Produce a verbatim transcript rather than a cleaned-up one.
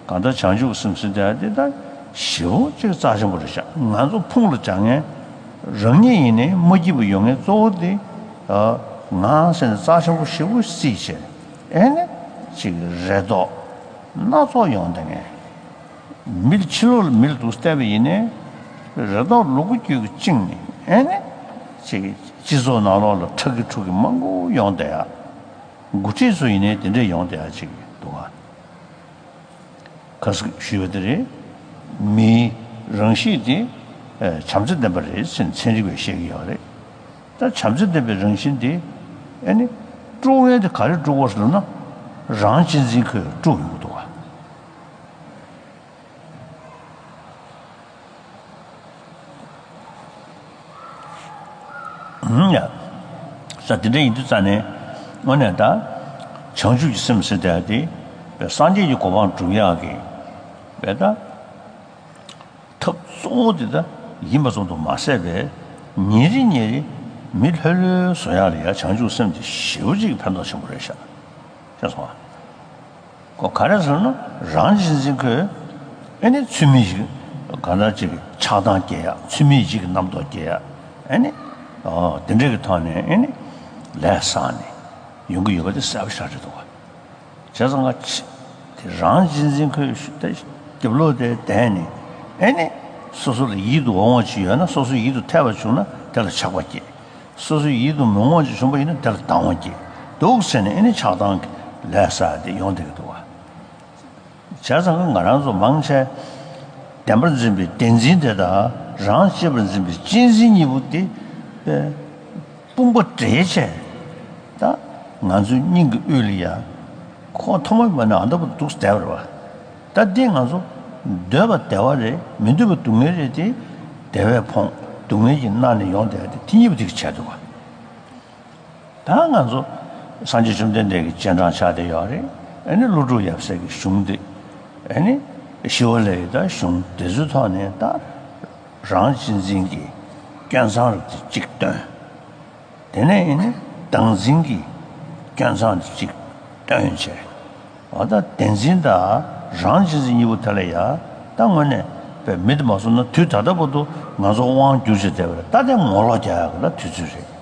གང་ལྟར་བྱང་ཆུབ་སེམས་ཟེར་དེ་དེ་ད་ཞེ་པོ་ཅིག་རྩ་ཆེན་པོ་རེད་ཤག་ང་ཚོ་ཕུང་ལ་སྦྱང་མཁན་རང་ཉིད་ཡིན་ནའི་མ་སྐྱིད་པ་ཡོང་མཁན་གཙོ་བོ་དེ་ང་ཟེར་ནས་རྩ་ཆེན་པོ་ཞེ་པོ་བརྩིས་བྱས་ཨེ་ནི་ཅིག་རེ་དོགས་སྣ་ཚོགས་ཡོང་བསྡད་མཁན། མི་ལ་ཕྱི་ལོགས་ལ་མི་ལ་འདུག་བལྟས་པ་ཡིན་ནའི་རེ་དོགས་ལུ་གུ་རྒྱུད་ཀྱི་བཅིངས་ནས་ཨེ་ནི་ཅིག་སྤྱི་ཚོགས་ནང་ལོགས་ལ་ཁྲག་གི་ཁྲུག་གི་མང་པོ་ཡོང་བསྡད་ཡ། འགོ་ཁྲིད་ཚོ་ཡིན་ནའི་དེ་འདྲས་ཡོང་བསྡད་ཡ་ཅིག་འདུག་ག་ག་ཟེ་ཞུས་པ་དེ་རེད། མིའི་རང་གཤིས་དེ་ཨེ་བྱམས་བརྩེ་ལྡན་པ་རེད་ཟེར་ནས་ཚན་རིག་པས་བཤད་ཀྱི་ཡོད་རེད། ད་བྱམས་བརྩེ་ལྡན་པའི་རང་བཞིན་དེ་ཨེ་ནི་དཀྲུག་མཁན་དེ་ག་རེ་དཀྲུག་པ་ཟེར་ན་རང་གཅེས་འཛིན་ཁོས་དཀྲུག་ཡོང་གི་འདུག་ག་ཧུམ་ཡ། ས་དེ་འདྲ་ཡིན་དུས་ཙ་ནས་དངོས་གནས་ད་བྱང་ཆུབ་ཀྱི་སེམས་ཟེར་དེ་དེ་སངས་རྒྱས་ཀྱི་གོ་འཕང་སྒྲུབ་ཡག་གི་བས་ད་ཐབས་གཙོ་བོ་དེ་ད་ཡིན་པ་ཙམ་དུ་མ་ཟད་པས་ཉིན་རེ་ཉིན་རེ་མི་ལྷོད་ལྷོད་བཟོ་ཡག་ལ་ཡ་བྱང་ཆུབ་སེམས་དེ་ཞེ་པོ་ཅིག་ཕན་ཐོགས་ཆེན་པོ་རེད་ཤག་ཤེས་སོང་ཨ། ཁོ་ག་རེ་ཟེར་ན་རང་གཅེས་འཛིན་ཁོས་ཨེ་ནི་ཚུལ་མིན་ཞིག་གང་ལྟར་ཅིག་ཆགས་སྡང་སྐྱེ་ཡག་ཚུལ་མིན་ཞིག་གི་རྣམ་རྟོག་སྐྱེ་ཡག་ཨེ་ནི་ཨོ་དེ་འདྲ་གི་ཐོག་ནས་ཨེ་ནི་ལས་བསགས་ནས་ཡོང་གི་ཡོད་པ་དེ་གསལ་པོ་ཤར་རེད་འདུག་བ། བྱས་ཙང་ང་ཅི་དེ་རང་གཅེས་འཛིན་ཁོས་ཞུ་དེ་རྒྱབ་ལོགས་དེ་བསྡད་ནས་ཨེ་ནི་སོ་སོ་ལ་ཡིད་དུ་འོང་བ་ཅིག་ཡོད་ན་སོ་སོ་ཡིད་དུ་འཐད་པ་བྱུང་ན་དེ་ལ་ཆགས་པ་སྐྱེ། སོ་སོའི་ཡིད་དུ་མི་འོང་ཅིག་བྱུང་བ་ཡིན་ན་དེ་ལ་སྡང་བ་སྐྱེ་འདུག་ཟེར་ནས་ཨེ་ནི་ཆགས་སྡང་གི་ལས་བསགས་ཏེ་ཡོང་བསྡད་ཀྱི་འདུག་བ། བྱས་ཙང་ང་རང་ཚོ་མང་ཆེ་བདེན་པར་འཛིན་པའི་བདེན་འཛིན་དེ་དང་རང་གཅེས་པར་འཛིན་པའི་གཅེས་འཛིན་གཉིས་པོ་དེ་དཔུང་པ་འདྲེས་བྱས་ད་ང་ཚོའི་སྙིང་གི་དབུས་ལ་ཡ་ཁོང་ཐོག་མ་མ་ནས་ཨ་འདྲ་པོ་འདུག་བསྡད་པ་རེད་བ། ད་འདི་ང་ཚོ་འདོད་པ་བདེ་བ་རེད་མི་འདོད་པ་སྡུག་བསྔལ་རེད་དེ་བདེ་བས་ཕོངས་སྡུག་བསྔལ་གྱིས་མནར་ནས་ཡོང་བསྡད་དེ་དེ་གཉིས་པོ་དེ་གི་བྱས་འདུག་བ། ད་ང་ཚོ་སངས་རྒྱས་བཅོམ་ལྡན་འདས་ཀྱི་རྗེས་འབྲང་ཆགས་བསྡད་ཡོད་རེད། ཨ་ནི་ཀླུ་སྒྲུབ་ཡབ་སྲས་ཀྱི་གཞུང་འདི་ཨ་ནི་ཞི་བ་ལྷ་ཡི་ད་གཞུང་འདི་ཚོའི་ཐོག་ནས་ད་རང་གཅེས་འཛིན་གྱི་སྐྱོན་མཚང་རབ་དེ་གཅིག་བཏོན། དེ་ནས་ཨ་ནི་བདག་འཛིན་གྱི་སྐྱོན་མཚང་དེ་གཅིག་བཏོན་བྱས། འོ་ད་བདེན་འཛིན་དང་རང་གཅེས་འཛིན་གཉིས་པོ་དེ་ལ་ཡ་ད་དངོས་གནས་པའི་མི་དེ་མ་སོང་ན་དུས་ད་ལྟ་བར་དུ་ང་ཚོ་དབང་བསྒྱུར་བྱས་བསྡད་པ་རེད། ད་དེ་ངོ་ལོག་རྒྱག་ཡག་གི་ད་དུས་ཚོད་རེད།